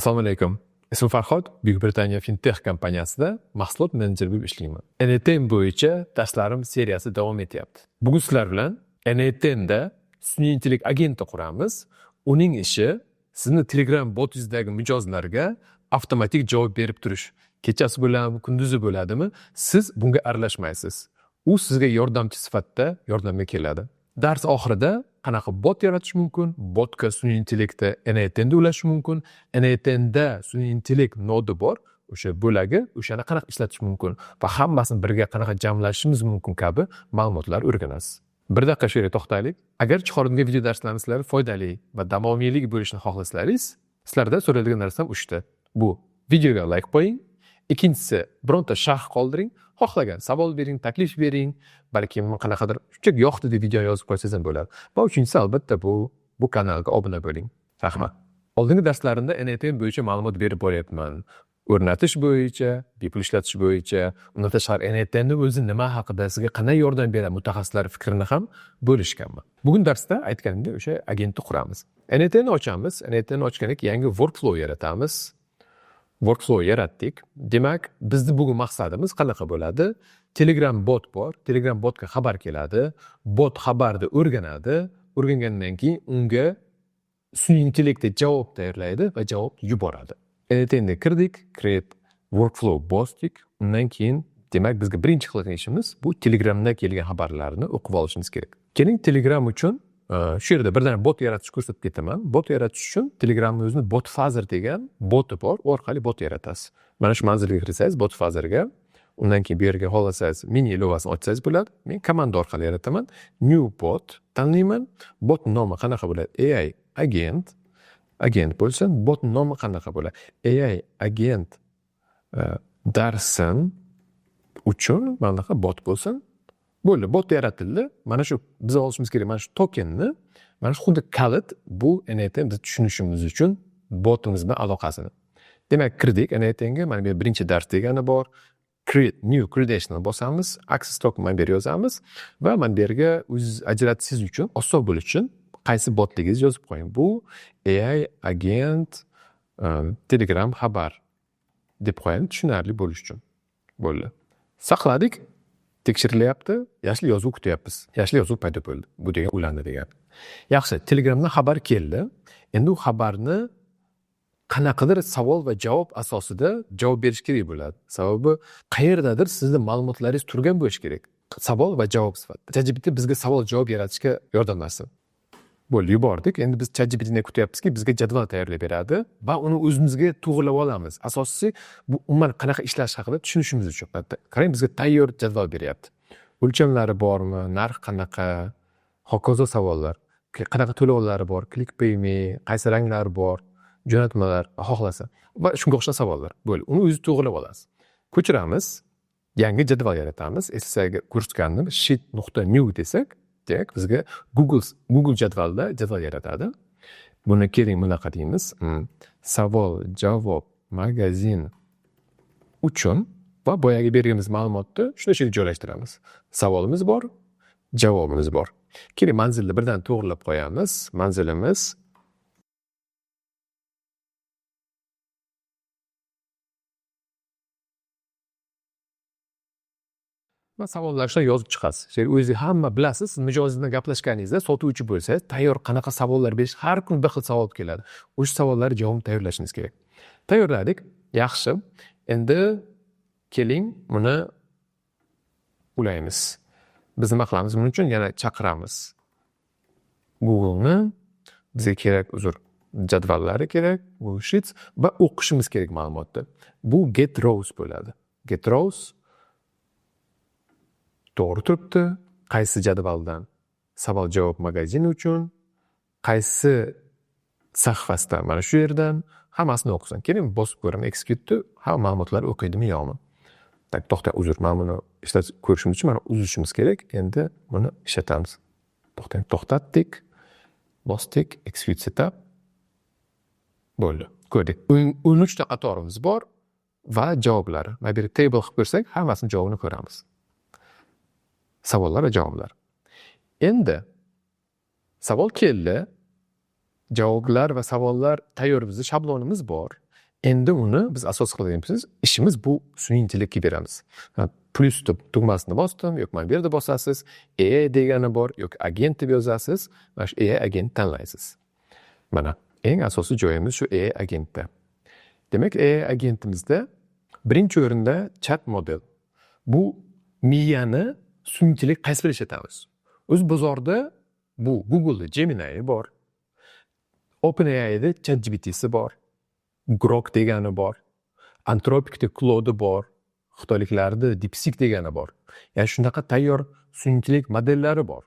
Assalomu alaykum. Ismim Farhod, Buyuk Britaniya fintech kompaniyasida mahsulot menejeri bo'lib ishlayman. n8n bo'yicha darslarim seriyasi davom etyapti. Bugun sizlar bilan n8nda sun'iy intellekt agenti quramiz. Uning ishi sizni Telegram botingizdagi mijozlarga avtomatik javob berib turish. Kechasi bo'ladimi, kunduzi bo'ladimi, siz bunga aralashmaysiz. U sizga yordamchi sifatida yordamga keladi. Dars oxirida qanaqa bot yaratish mumkin, botga sun'iy intellektda n8nda ulash mumkin, n8nda sun'iy intellekt nodi bor, o'sha bo'lagi, o'shani qanaqa ishlatish mumkin va hammasini birga qanaqa jamlashimiz mumkin kabi ma'lumotlar o'rganasiz. Bir daqiqa shu yerga to'xtaylik. Agar chiqarilgan video darslarimiz sizlarga foydali va davomiylik bo'lishini xohlasangiz, sizlardan so'raydigan narsam uchta. Bu videoga like qo'ying, ikkinchisi bironta sharh qoldiring, xohlagan savol bering, taklif bering, balkim qanaqadir shunchaki yoqdi deb video yozib qo'ysangiz ham bo'ladi. Va uchinchisi albatta bu kanalga obuna bo'ling. Rahmat. Oldingi darslarimda n8n bo'yicha ma'lumot berib boryapman. O'rnatish bo'yicha, bepul ishlatish bo'yicha, undan tashqari n8nni o'zi nima haqida, sizga qanday yordam beradi, mutaxassislar fikrini ham bo'lishganman. Bugun darsda aytganimdek o'sha agentni quramiz. n8nni ochamiz. n8nni ochgandan keyin yangi workflow yaratamiz. Workflow yaratdik. Demak, bizni bugun maqsadimiz qanaqa bo'ladi? Telegram bot bor. Telegram botga xabar keladi. Bot xabarni o'rganadi. O'rgangandan keyin unga sun'iy intellektda javob tayyorlaydi va javob yuboradi. n8nga kirdik, create workflow bosdik. Undan keyin demak bizga birinchi qiladigan ishimiz bu Telegramdan kelgan xabarlarni o'qib olishimiz kerak. Keling, Telegram uchun shu yerda birdan bot yaratish ko'rsatib ketaman. Bot yaratish uchun Telegramni o'zini BotFather degan boti bor. U orqali bot yaratasiz. Mana shu manzilga kirsangiz BotFatherga, undan keyin bu yerga xohlasangiz mini ilovasini ochsangiz bo'ladi. Men komanda orqali yarataman. New bot tanlayman. Bot nomi qanaqa bo'ladi? AI agent. Agent bo'lsin. Bot nomi qanaqa bo'ladi? AI agent darsim uchun mana bunaqa bot bo'lsin. Bo'ldi, bot yaratildi. Mana shu biz olishimiz kerak mana shu tokenni, mana shu xuddi kalit bu n8n biz tushunishimiz uchun botimiz bilan aloqasini. Demak, kirdik n8nga, mana bu yerda birinchi dars degani bor. Create new credential bosamiz, access token mana bu yerga yozamiz va mana bu yerga o'zingiz ajratishingiz uchun, oson bo'lishi uchun qaysi botligingizni yozib qo'ying. Bu AI agent Telegram xabar deb qo'ying, tushunarli bo'lishi uchun. Bo'ldi. Saqladik. Tekshirilyapti, yashil yozuv kutyapmiz. Yashil yozuv paydo bo'ldi. Bu degan ulandi degani. Yaxshi, Telegramdan xabar keldi. Endi u xabarni qanaqadir savol va javob asosida javob berish kerak bo'ladi. Sababi qayerdadir sizni ma'lumotlaringiz turgan bo'lishi kerak. Savol va javob sifatida. ChatGPT bizga savol javob yaratishga yordamlashsin. Bo'ldi, yubordik. Endi biz ChatGPTni kutyapmizki, bizga jadval tayyorlab beradi va uni o'zimizga to'g'rilab olamiz. Asosiysi bu umuman qanaqa ishlash haqida tushunishimiz uchun. Qarang, bizga tayyor jadval beryapti. O'lchamlari bormi, narx qanaqa, hokazo savollar, qanaqa to'lovlari bor, click payme, qaysi ranglar bor, jo'natmalar xohlasa va shunga o'xshagan savollar. Bo'ldi, uni o'zi to'g'rilab olasiz. Ko'chiramiz, yangi jadval yaratamiz. Sizlarga ko'rsatgandim, sheet.new desak, demak bizga Google jadvalda jadval yaratadi. Buni keling bunaqa deymiz. Savol, javob, magazin uchun va boyagi berganimiz ma'lumotni shuni yerga joylashtiramiz. Savolimiz bor, javobimiz bor. Keling manzilni birdan to'g'rilab qo'yamiz. Manzilimiz va savollar shunday yozib chiqasiz. Shu yerga o'zingiz hamma bilasiz, siz mijoz bilan gaplashganingizda sotuvchi bo'lsangiz, tayyor qanaqa savollar berish, har kun bir xil savol keladi. O'sha savollarga javobni tayyorlashingiz kerak. Tayyorladik. Yaxshi. Endi keling buni ulaymiz. Biz nima qilamiz? Buning uchun yana chaqiramiz Google'ni. Bizga kerak uzr jadvallari kerak, Google Sheets va o'qishimiz kerak ma'lumotni. Bu get rows bo'ladi. Get rows to'g'ri turibdi. Qaysi jadvaldan? Savol javob magazin uchun, qaysi sahifasidan, mana shu yerdan hammasini o'qisin. Keling bosib ko'raman execute, hamma ma'lumotlar o'qiydimi yo'qmi? Tak, to'xta, uzr, mana buni ishlatib ko'rishimiz uchun mana uzishimiz kerak. Endi buni ishlatamiz. To'xtang, to'xtatdik. Bosdik, execute setup. Bo'ldi. Ko'rdik. 13 ta qatorimiz bor va javoblari. Mana bu yerga table qilib ko'rsak, hammasini javobini ko'ramiz. Savollar va javoblar. Endi savol keldi. Javoblar va savollar tayyor, bizda shablonimiz bor. Endi uni biz asos qilgan ishimiz bu sun'iy intellektga beramiz. Plyus deb tugmasini bosdim yoki mana bu yerda bosasiz, AI degani bor yoki agent deb yozasiz, mana shu AI agent tanlaysiz. Mana eng asosiy joyimiz shu AI agentda. Demak, AI agentimizda birinchi o'rinda chat model. Bu miyani sun'iy intellekt qaysi bilan ishlatamiz? O'zi bozorda bu Google'da Gemini bor, OpenAI'da ChatGPT'si bor, Grok degani bor, Anthropic'da Claude bor, xitoyliklarda DeepSeek degani bor. Ya'ni shunaqa tayyor sun'iy intellekt modellari bor.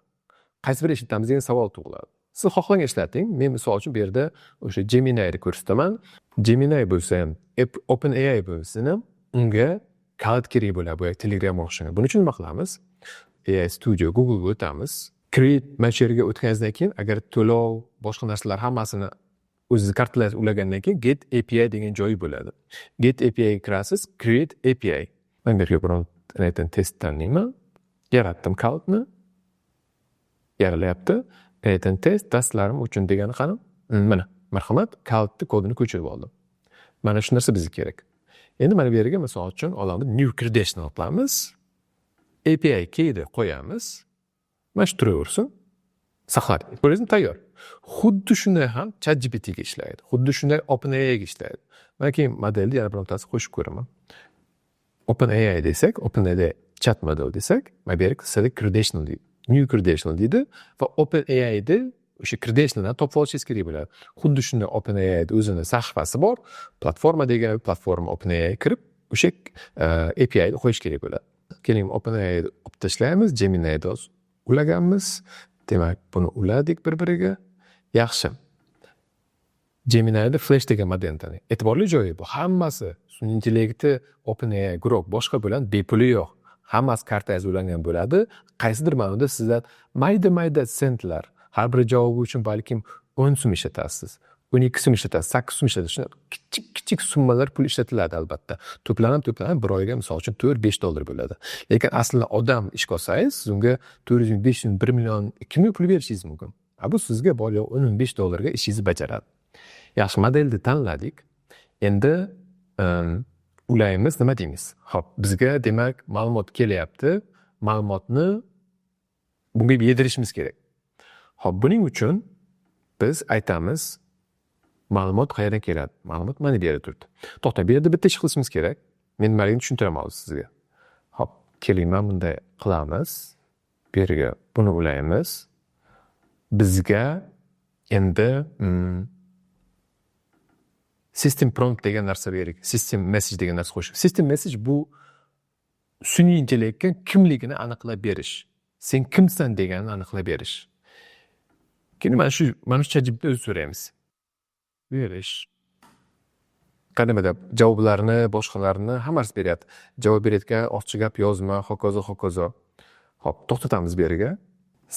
Qaysi birini ishlatamiz degan savol tug'iladi. Siz xohlagan ishlating. Men misol uchun bu yerda o'sha Gemini'ni ko'rsataman. Gemini bo'lsa ham, OpenAI bo'lsa ham unga kalit kerak bo'ladi, bu Telegramga o'xshagan. Buning uchun nima qilamiz? AI Studio Google'ga o'tamiz. Create mana shu yerga o'tganingizdan keyin, agar to'lov, boshqa narsalar hammasini o'zingizni kartalarga ulagandan keyin Get API degan joyi bo'ladi. Get API ga kirasiz, Create API. Men bu yerga biron test tanlayman. Yaratdim kalitni. Yaralyapti. n8n test darslarim uchun degani qani? Mana, marhamat, kalitni kodini ko'chirib oldim. Mana shu narsa bizga kerak. Endi mana bu yerga misol uchun olamiz, new credential qilamiz. API keyni qo'yamiz. Mana shu turaversin. Saqladik. Ko'rdingizmi, tayyor. Xuddi shunday ham ChatGPTga ishlaydi. Xuddi shunday OpenAIga ishlaydi. Mana keyin modelni yana birontasi qo'shib ko'raman. OpenAI desak, OpenAI chat model desak, mana bu yerga select credential deydi. New credential deydi va OpenAIni o'sha credentialdan topib olishingiz kerak bo'ladi. Xuddi shunday OpenAIni o'zini sahifasi bor. Platforma degan platforma OpenAI kirib, o'sha APIni qo'yish kerak bo'ladi. Keling, OpenAIni olib tashlaymiz, Gemini'ni ulaganmiz. Demak, buni uladik bir-biriga. Yaxshi. Gemini'da Flash degan modelni tanlang. E'tiborli joyi bu hammasi sun'iy intellekti, OpenAI, Grok boshqa bilan bepuli yo'q. Hammasi kartangiz ulangan bo'ladi. Qaysidir ma'noda sizlar mayda-mayda sentlar, har bir javobi uchun balkim 10 so'm ishlatasiz, 12 so'm ishlatasiz, 8 so'm ishlatasiz. Shunday kichik-kichik summalar pul ishlatiladi albatta. To'planib, to'planib bir oyga misol uchun 4-5 dollar bo'ladi. Lekin aslida odam ishga olsangiz, siz unga 400 ming, 500 ming, 1 million, 2 million pul berishingiz mumkin. A bu sizga bor yo'q 10-15 dollarga ishingizni bajaradi. Yaxshi, modelni tanladik. Endi ulaymiz, nima deymiz? Xo'p, bizga demak ma'lumot kelyapti. Ma'lumotni bunga yedirishimiz kerak. Xo'p, buning uchun biz aytamiz, ma'lumot qayerdan keladi? Ma'lumot mana bu yerda turibdi. To'xta, bu yerda bitta ish qilishimiz kerak. Men nimaligini tushuntiraman hozir sizga. Xo'p, keling, mana bunday qilamiz. Bu yerga buni ulaymiz. Bizga endi system prompt degan narsa kerak. System message degan narsa qo'shib. System message bu sun'iy intellektga kimligini aniqlab berish. Sen kimsan deganini aniqlab berish. Keyin mana shu ChatGPT o'zi so'raymiz. Berish. Qanday javoblarni, boshqalarni hammasi beryapti. Javob berayotgan ortiqcha gap yozma, hokazo, hokazo. Xo'p, to'xtatamiz bu yerga.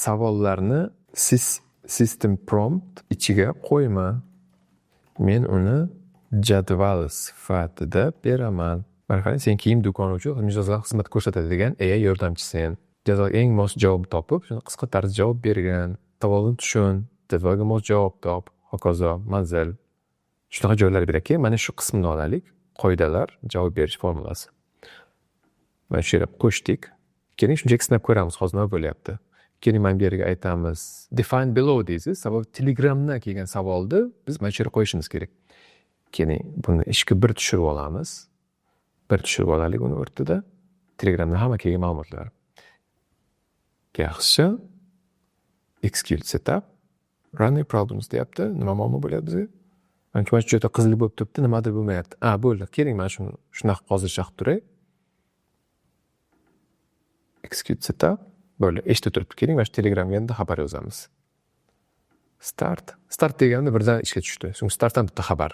Savollarni system prompt ichiga qo'yma. Men uni jadval sifatida beraman. Marhamat, sen kiyim do'koni uchun mijozlarga xizmat ko'rsatadigan AI yordamchisen. Jadvalga eng mos javob topib, shuni qisqa tarzda javob bergin. Savolni tushun, jadvalga mos javob top, hokazo, manzil. Shunaqa joylar berakki, mana shu qismini olaylik. Qoidalar, javob berish formulasi. Mana shu yerga qo'shdik. Keling, shunchaki sinab ko'ramiz, hozir nima bo'lyapti. Keling, mana bu yerga aytamiz. Define below deysiz. Sababi Telegramdan kelgan savolni biz mana shu yerga qo'yishimiz kerak. Keling, buni ishga bir tushirib olamiz. Bir tushirib olaylik uni o'rtada. Telegramdan hamma kelgan ma'lumotlar. Yaxshi. Execute setup. Running problems deyapti. Nima muammo bo'lyapti bizga? Mana shu joyda qizil bo'lib turibdi, nimadir bo'lmayapti. A, bo'ldi. Keling, mana shuni shunaqa hozircha qilib turay. Execute setup. Bo'ldi, eshitib turibdi. Keling, mana shu Telegramga endi xabar yozamiz. Start. Start deganda birdan ishga tushdi. So'ng startdan bitta xabar.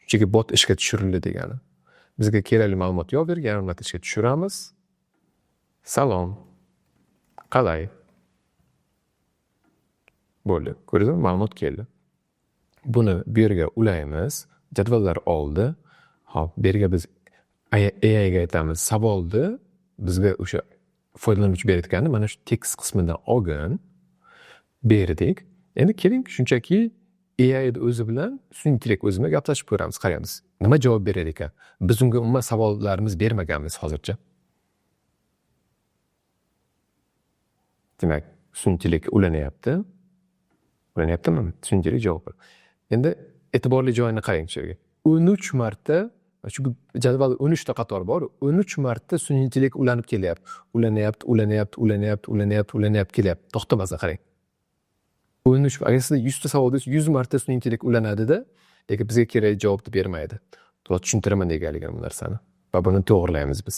Chunki bot ishga tushirildi degani. Bizga kerakli ma'lumot yo'q, bu yerga yarim marta ishga tushiramiz. Salom. Qalay? Bo'ldi. Ko'rdingizmi? Ma'lumot keldi. Buni bu yerga ulaymiz. Jadvallar oldi. Xo'p, bu yerga biz AI ga aytamiz, savolni bizga o'sha foydalanuvchi berayotganda mana shu tekst qismidan olgin. Berdik. Endi keling, shunchaki AI o'zi bilan, sun'iy intellekt o'zi bilan gaplashib ko'ramiz, qaraymiz. Nima javob berar ekan? Biz unga umuman savollarimiz bermaganmiz hozircha. Demak, sun'iy intellekt ulanyapti. Ulanyaptimi? Sun'iy intellekt javob berdi. Endi e'tiborli joyini qarang shu yerga. 13 marta, chunki jadvalda 13 ta qator bor, 13 marta sun'iy intellekt ulanib kelyapti. Ulanyapti, ulanyapti, ulanyapti, ulanyapti, ulanyapti, kelyapti. To'xtamasdan qarang. 13, agar sizda 100 ta savol bersa, 100 marta sun'iy intellekt ulanadi-da, lekin bizga kerakli javobni bermaydi. To'g'ri tushuntiraman negaligini bu narsani. Va buni to'g'rilaymiz biz.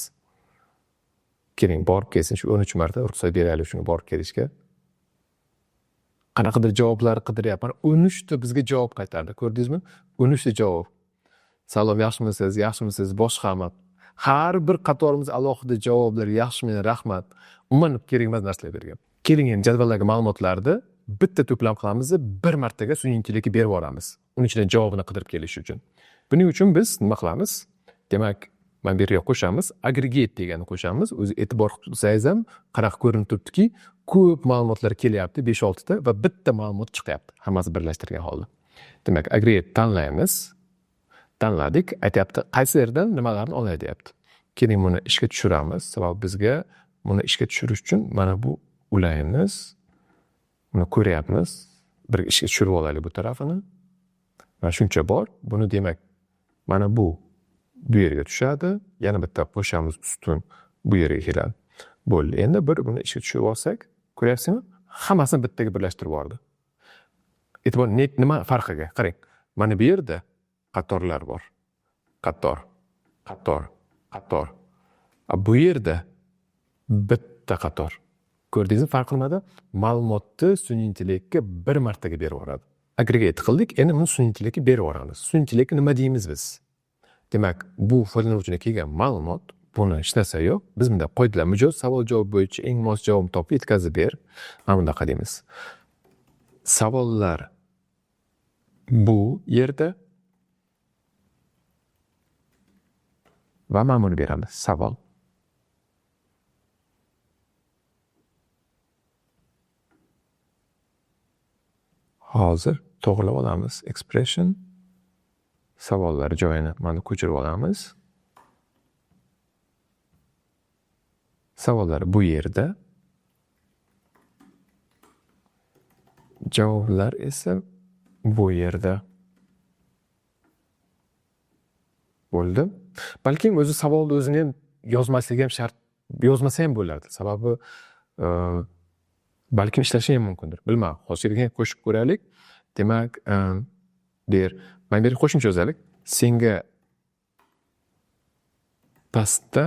Keling, borib kelsin, shu 13 marta ruxsat beraylik shunga borib kelishga. Qanaqadir javoblar qidiryapman. 13 ta bizga javob qaytardi. Ko'rdingizmi? 13 ta javob. Salom, yaxshimisiz? Yaxshimisiz? Boshqami? Har bir qatorimiz alohida javoblar, yaxshimi, rahmat. Umuman kerak emas narsalar bergan. Keling, endi jadvaldagi ma'lumotlarni bitta to'plam qilamiz, bir martaga sun'iy intellektga berib yuboramiz. Uning ichidan javobini qidirib kelish uchun. Buning uchun biz nima qilamiz? Demak, mana bu yerga qo'shamiz, aggregate deganni qo'shamiz. O'zi e'tibor qilsangiz ham qanaqa ko'rinib turibdiki, ko'p ma'lumotlar kelyapti, 5-6 ta va bitta ma'lumot chiqyapti, hammasi birlashtirgan holda. Demak, aggregate tanlaymiz. Tanladik, aytyapti, qaysi yerdan nimalarni olay deyapti. Keling, buni ishga tushiramiz. Sababi bizga buni ishga tushirish uchun mana bu ulaymiz. Buni ko'ryapmiz. Bir ishga tushirib olaylik bu tarafini. Mana shuncha bor. Buni demak, mana bu yerga tushadi. Yana bitta qo'shamiz ustun bu yerga keladi. Bo'ldi. Endi bir buni ishga tushirib olsak, ko'ryapsizmi? Hammasini bittaga birlashtirib yubordi. E'tibor, nima farqiga? Qarang. Mana bu yerda qatorlar bor. Qator, qator, qator. Bu yerda bitta qator. Ko'rdingizmi farqi nimada? Ma'lumotni sun'iy intellektga bir martaga berib yuboradi. Aggregate qildik, endi buni sun'iy intellektga berib yuboramiz. Sun'iy intellektga nima deymiz biz? Demak, bu foydalanuvchiga kelgan ma'lumot, buni hech narsa yo'q. Biz bunda qoidalar, mijoz savol-javob bo'yicha eng mos javobni topib yetkazib ber. Mana bundaqa deymiz. Savollar bu yerda va mana buni beramiz. Savol. Hozir to'g'rilab olamiz. Expression savollar joyini mana ko'chirib olamiz. Savollar bu yerda. Javoblar esa bu yerda. Bo'ldi. Balkim o'zi savolni o'zini ham yozmasligi ham shart, yozmasa ham bo'ladi. Sababi, balkim ishlashi ham mumkindir. Bilmadim. Hozir keyin qo'shib ko'raylik. Demak, ber. Mana bu yerga qo'shimcha yozaylik. Senga pastda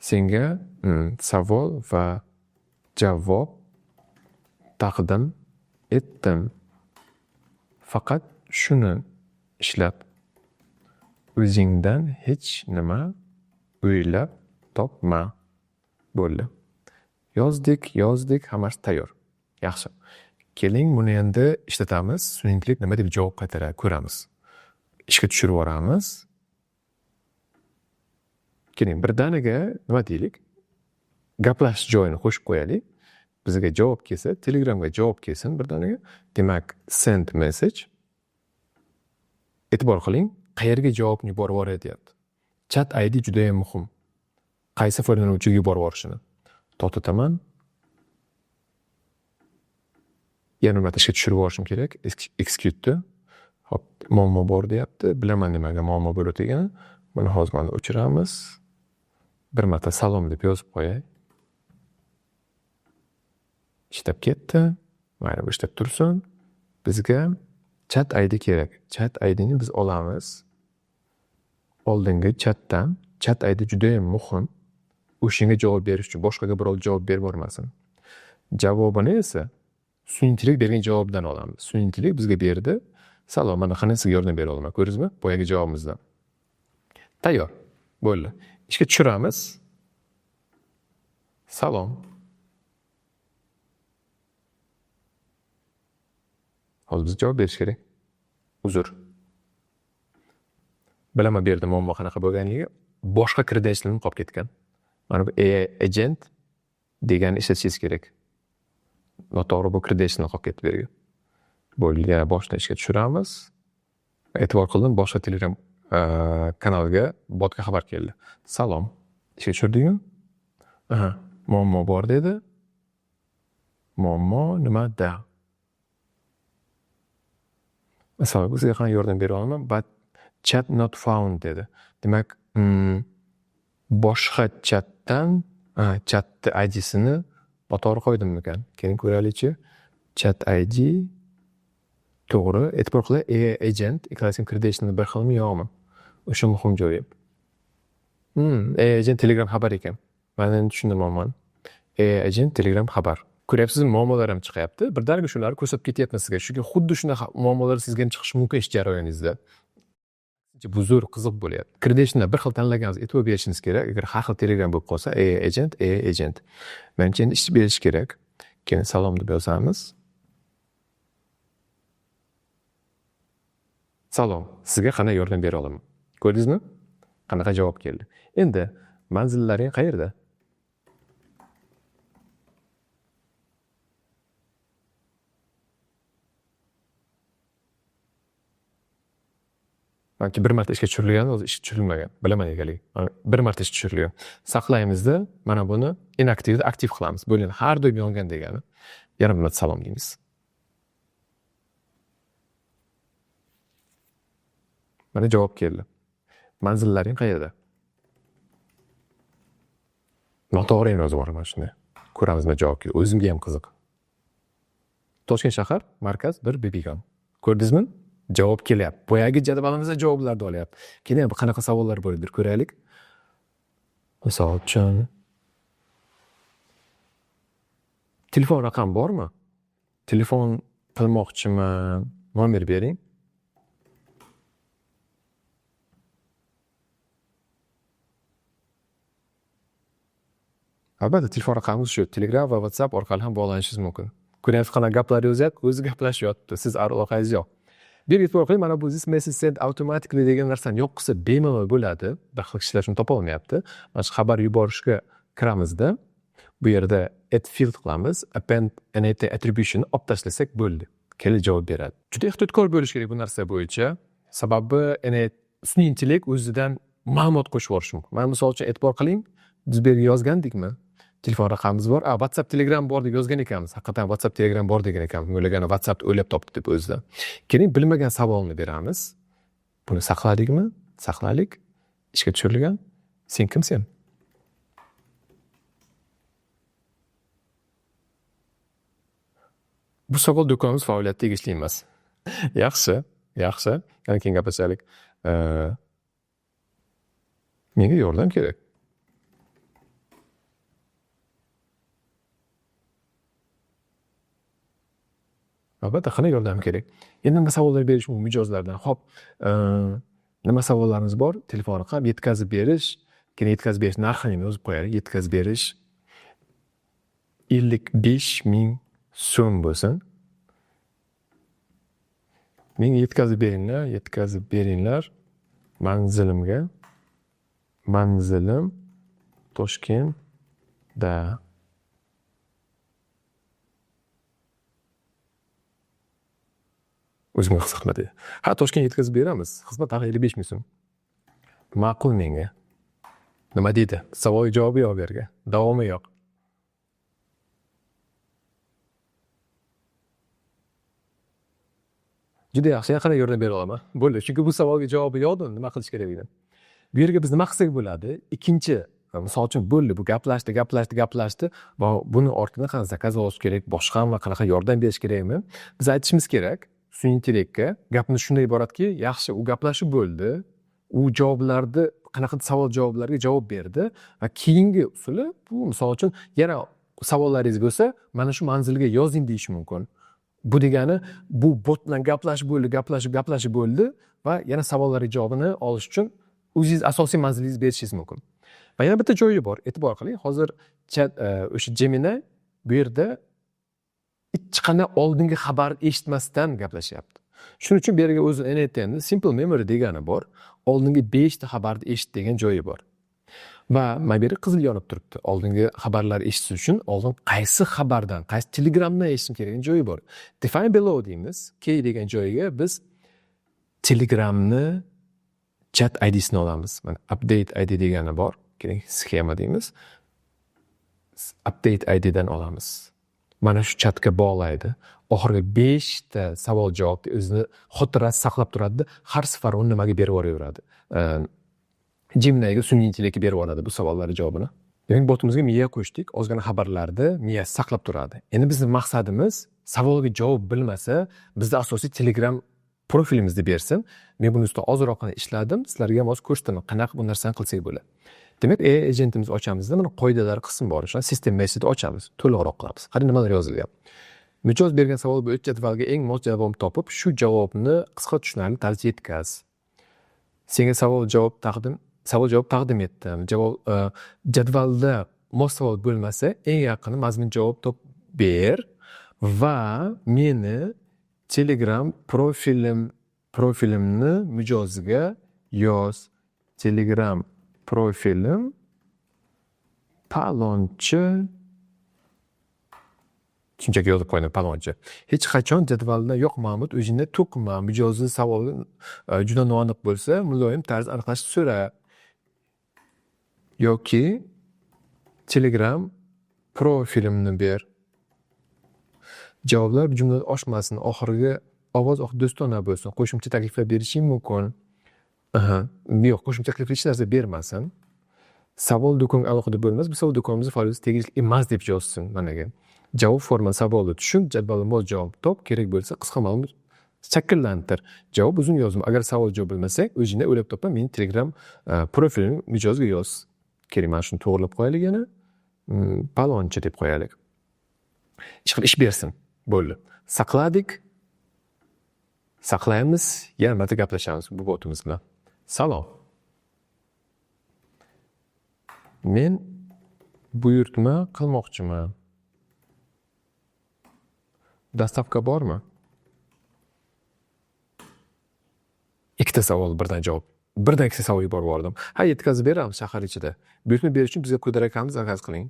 senga savol va javob taqdim etdim. Faqat shuni ishlab o'zingdan hech nima o'ylab topma. Bo'ldi. Yozdik, yozdik, hammasi tayyor. Yaxshi. Keling, buni endi ishlatamiz. Sun'iy intellekt nima deb javob qaytaradi ko'ramiz. Ishga tushirib yuboramiz. Keling, birdaniga nima deylik? Gaplashish joyini qo'shib qo'yaylik. Bizga javob kelsa, Telegramga javob kelsin birdaniga. Demak, send message. E'tibor qiling, qayerga javobni yuborib yuboray deyapti. Chat ID juda ham muhim. Qaysi foydalanuvchiga yuborib yuborishini. To'xtataman. Yana bir marta ishga tushirib yuborishim kerak. Execute-ni. Hop, muammo bor deyapti. Bilaman nimaga muammo bo'layotganini. Buni hozir mana o'chiramiz. Bir marta salom deb yozib qo'yay. Ishlab ketdi. Mayli, bu ishlab tursin. Bizga chat ID kerak. Chat I D'ni biz olamiz. Oldingi chatdan. Chat ID juda ham muhim. O'shanga javob berish uchun boshqaga birov javob berib yubormasin. Javobini esa sun'iy intellekt bergan javobdan olamiz. Sun'iy intellekt bizga berdi. Salom, mana qanday sizga yordam bera olaman. Ko'rdingizmi? Boyagi javobimizdan. Tayyor. Bo'ldi. Ishga tushiramiz. Salom. Hozir biz javob berish kerak. Uzr. Bilaman bu yerda muammo qanaqa bo'lganligi. Boshqa credential'im qolib ketgan. Mana bu AI agent deganni ishlatishingiz kerak. Noto'g'ri, bu credentialni qolib ketdi bu yerga. Bo'ldi, yana boshdan ishga tushiramiz. E'tibor qildim, boshqa Telegram kanalga botga xabar keldi. Salom, ishga tushirdingmi? Aha, muammo bor dedi. Muammo nimada? Assalomu alaykum, sizga qanday yordam bera olaman? But chat not found dedi. Demak, boshqa chatdan, chatni IDsini noto'g'ri qo'ydimmikan? Keling ko'raylikchi. Chat ID to'g'ri. E'tibor qiling, AI agent ikkalasining credentialni bir xilmi yo'qmi? O'sha muhim joyi. AI agent Telegram xabar ekan. Man endi tushundim muammoni. AI agent Telegram xabar. Ko'ryapsizmi, muammolar ham chiqyapti. Birdaniga shularni ko'rsatib ketyapman sizga. Chunki xuddi shunaqa muammolar sizga ham chiqishi mumkin ish jarayoningizda. Bu zo'r, qiziq bo'lyapti. Credentialni bir xil tanlaganingizda e'tibor berishingiz kerak. Agar har xil Telegram bo'lib qolsa, AI agent, AI agent. Menimcha endi ish berish kerak. Keyin salom deb yozamiz. Salom, sizga qanday yordam bera olaman? Ko'rdingizmi? Qanaqa javob keldi. Endi manzillaring qayerda? Balki bir marta ishga tushirilgan, o'zi ishga tushirilmagan. Bilaman egaligi. Bir marta ishga tushirilgan. Saqlaymizda, mana buni inaktivni aktiv qilamiz. Bu endi har doim yongan degani. Yana bir marta salom deymiz. Mana javob keldi. Manzillaring qayerda? Noto'g'ri ham yozib yuboraman shunday. Ko'ramiz nima javob keldi. O'zimga ham qiziq. Toshkent shahar, markaz 1 Bibigon. Ko'rdingizmi? Javob kelyapti. Boyagi jadvalimizda javoblarni olyapti. Keyin ham qanaqa savollar bor edi ko'raylik. Misol uchun telefon raqam bormi? Telefon qilmoqchiman, nomer bering. Albatta, telefon raqamimiz shu. Telegram va WhatsApp orqali ham bog'lanishingiz mumkin. Ko'ryapsiz, qanaqa gaplar yozyapti, o'zi gaplashyapti, siz aloqangiz yo'q. Bir e'tibor qiling, mana bu this message sent automatically degan narsani yo'q qilsa bemalol bo'ladi. Bir xil kishilar shuni topa olmayapti. Mana shu xabar yuborishga kiramizda, bu yerda add field qilamiz, append NAT attribution olib tashlasak bo'ldi. Kelib javob beradi. Juda ehtiyotkor bo'lish kerak bu narsa bo'yicha. Sababi NAT sun'iy intellekt o'zidan ma'lumot qo'shib yuborishi mumkin. Mana misol uchun e'tibor qiling, biz bu yerga yozgandikmi? Telefon raqamimiz bor. WhatsApp, Telegram bor deb yozgan ekanmiz. Haqiqatan WhatsApp, Telegram bor degan ekanmiz. O'ylagani WhatsAppni o'ylab topdi deb o'zidan. Keling, bilmagan savolni beramiz. Buni saqladikmi? Saqladik. Ishga tushirilgan. Sen kimsan? Bu savol do'konimiz faoliyatiga tegishli emas. Yaxshi, yaxshi. Yana keyin gaplashaylik. Menga yordam kerak. Albatta, qanday yordam kerak? Endi nima savollar berish mumkin mijozlardan? Xo'p, nima savollarimiz bor? Telefon raqam, yetkazib berish, keyin yetkazib berish narxini yozib qo'yaylik. Yetkazib berish 55 000 so'm bo'lsin. Menga yetkazib beringlar, yetkazib beringlar manzilimga. Manzilim Toshkentda. O'zimga qiziq nima deydi. Ha, Toshkentga yetkazib beramiz. Xizmat haqi 55 000 so'm. Ma'qul menga. Nima deydi? Savolga javobi yo'q bu yerga. Davomi yo'q. Juda yaxshi, yaqinda yordam bera olaman. Bo'ldi, chunki bu savolga javobi yo'q, nima qilish kerakligini. Bu yerga biz nima qilsak bo'ladi? Ikkinchi, misol uchun bo'ldi, bu gaplashdi, gaplashdi, gaplashdi va buni ortidan qanaqa zakaz olish kerak, boshqami, qanaqa yordam berish kerakmi? Biz aytishimiz kerak sun'iy intellektga. Gapimiz shunday iboratki, yaxshi, u gaplashib bo'ldi, u javoblarni qanaqa savol javoblarga javob berdi va keyingi usuli bu, misol uchun, yana savollaringiz bo'lsa, mana shu manzilga yozing deyish mumkin. Bu degani bu bot bilan gaplashib bo'ldi, gaplashib, gaplashib bo'ldi va yana savollarga javobini olish uchun o'zingiz asosiy manzilingizni berishingiz mumkin. Va yana bitta joyi bor, e'tibor qiling. Hozir chat, o'sha Gemini bu yerda hech qanday oldingi xabar eshitmasdan gaplashyapti. Shuning uchun bu yerga o'zi N8N simple memory degani bor. Oldingi 5 ta xabarni eshit degan joyi bor. Va mana bu yerda qizil yonib turibdi. Oldingi xabarlar eshitish uchun oldin qaysi xabardan, qaysi Telegramdan eshitishim kerak joyi bor. Define below deymiz. K degan joyiga biz Telegramni chat IDsini olamiz. Mana update ID degani bor. Keling, sxema deymiz. Update IDdan olamiz. Mana shu chatga bog'laydi. Oxirgi 5 ta savol javobni o'zini xotirasi saqlab turadi. Har safar uni nimaga berib yuboraveradi. Gemini'ga sun'iy intellektga berib yuboradi bu savollarning javobini. Demak, botimizga miya qo'shdik, ozgina xabarlarni miyasi saqlab turadi. Endi bizning maqsadimiz savolga javob bilmasa, bizda asosiy Telegram profilimizni bersin. Men buni ustida ozroqgina ishladim, sizlarga ham hozir ko'rsataman, qanaqa bu narsani qilsak bo'ladi. Demak, AI agentimizni ochamizda mana qoidalar qismi bor. O'sha system message ochamiz, to'liqroq qilamiz. Qarang, nimalar yozilgan. Mijoz bergan savol bo'yicha jadvalga eng mos javobni topib, shu javobni qisqa tushunarli tarzda yetkaz. Senga savol javob taqdim etdim. Javob jadvalda mos savol bo'lmasa, eng yaqini mazmun javob topib ber va meni Telegram profilimni mijozga yoz. Telegram profilim palonchi, shunchaki yozib qo'ydim palonchi. Hech qachon jadvalda yo'q ma'lumot o'zingda to'qima. Mijozni savoli juda noaniq bo'lsa, muloyim tarzda aniqlashni so'ra. Yoki Telegram profilimni ber. Javoblar jumladan oshmasin, oxirgi ovoz do'stona bo'lsin. Qo'shimcha takliflar berishing mumkin. Yo'q, qo'shimcha takliflar hech narsa bermasin. Savol do'konga alohida bo'lmas, bu savol do'konimizning faoliyati tegishli emas deb yozsin managa. Javob forma savolni tushun, jadvalda mos javob top, kerak bo'lsa qisqa ma'lumot shakllantir. Javob uzun yozma. Agar savol javob bilmasang, o'zingdan o'ylab topma, meni Telegram profilimni mijozga yoz. Keling, mana shuni to'g'rilab qo'yaylik yana. Palonchi deb qo'yaylik. Ish qilib ish bersin. Bo'ldi. Saqladik. Saqlaymiz, yana marta gaplashamiz bu botimiz bilan. Salom. Men buyurtma qilmoqchiman. Dastavka bormi? Ikkita savol birdan javob. Birdan ikkita savol yuborib yubordim. Ha, yetkazib beramiz shahar ichida. Buyurtma berish uchun bizga kod raqamimizni zakaz qiling.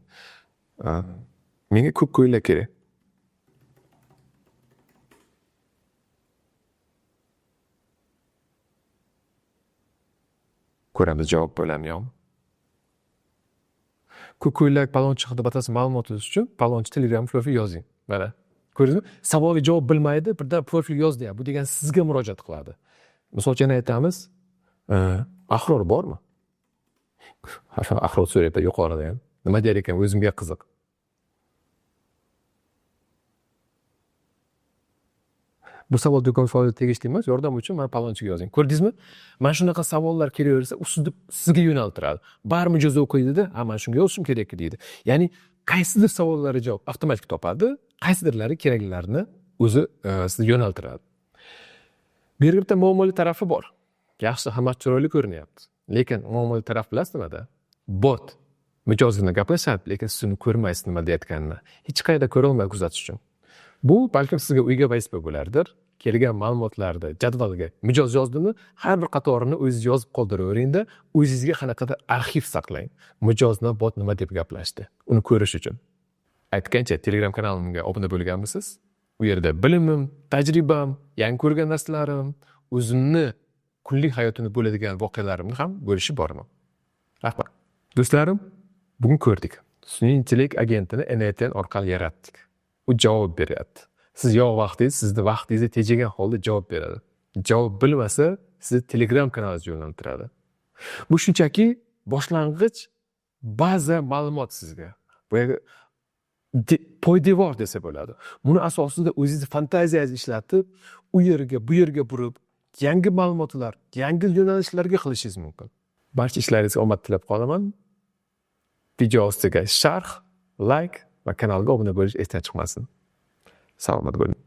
Menga ko'k ko'ylak kerak. Ko'ramiz javob bo'ladimi yo'qmi. Ko'k ko'ylak palonchi haqida batafsil ma'lumot olish uchun palonchi Telegram profil yozing. Mana. Ko'rdingizmi? Savolga javob bilmaydi, birdan profil yoz deyapti. Bu degan sizga murojaat qiladi. Misol uchun yana aytamiz, Ahror bormi? Ahror so'rayapti yuqorida ham. Nima der ekan, o'zimga qiziq. Bu savol do'kon faoliyati tegishli emas, yordam uchun mana palonchiga yozing. Ko'rdingizmi? Mana shunaqa savollar kelaversa, u sizga yo'naltiradi. Bari mijoz o'qiydi-da, ha, mana shunga yozishim kerak deydi. Ya'ni qaysidir savollarga javob avtomatik topadi, qaysidirlari keraklilarini o'zi sizni yo'naltiradi. Bu yerda bitta muammoli tarafi bor. Yaxshi, hammasi chiroyli ko'rinyapti. Lekin muammoli taraf bilasiz nimada? Bot mijoz bilan gaplashadi, lekin siz uni ko'rmaysiz nima deyotganini. Hech qayerda ko'ra olmaysiz kuzatish uchun. Bu balkim sizga uyga vazifa bo'lardir. Kelgan ma'lumotlarni jadvalga mijoz yozdimi, har bir qatorini o'zingiz yozib qoldiraveringda, o'zingizga qanaqadir arxiv saqlang. Mijoz bilan bot nima deb gaplashdi, uni ko'rish uchun. Aytgancha, Telegram kanalimga obuna bo'lganmisiz? U yerda bilimim, tajribam, yangi ko'rgan narsalarim, o'zimni kunlik hayotimda bo'ladigan voqealarimni ham bo'lishib boraman. Rahmat. Do'stlarim, bugun ko'rdik. Sun'iy intellekt agentini N8N orqali yaratdik. U javob beryapti. Siz yo'q vaqtingiz, sizni vaqtingizni tejagan holda javob beradi. Javob bilmasa, sizni Telegram kanalingizga yo'naltiradi. Bu shunchaki boshlang'ich baza ma'lumot sizga. Boyagi poydevor desa bo'ladi. Buni asosida o'zingizni fantaziyangizni ishlatib, u yerga, bu yerga burib, yangi ma'lumotlar, yangi yo'nalishlarga qilishingiz mumkin. Barcha ishlaringizga omad tilab qolaman. Video ostiga sharh, like va kanalga obuna bo'lish esdan chiqmasin. Salomat bo'ling.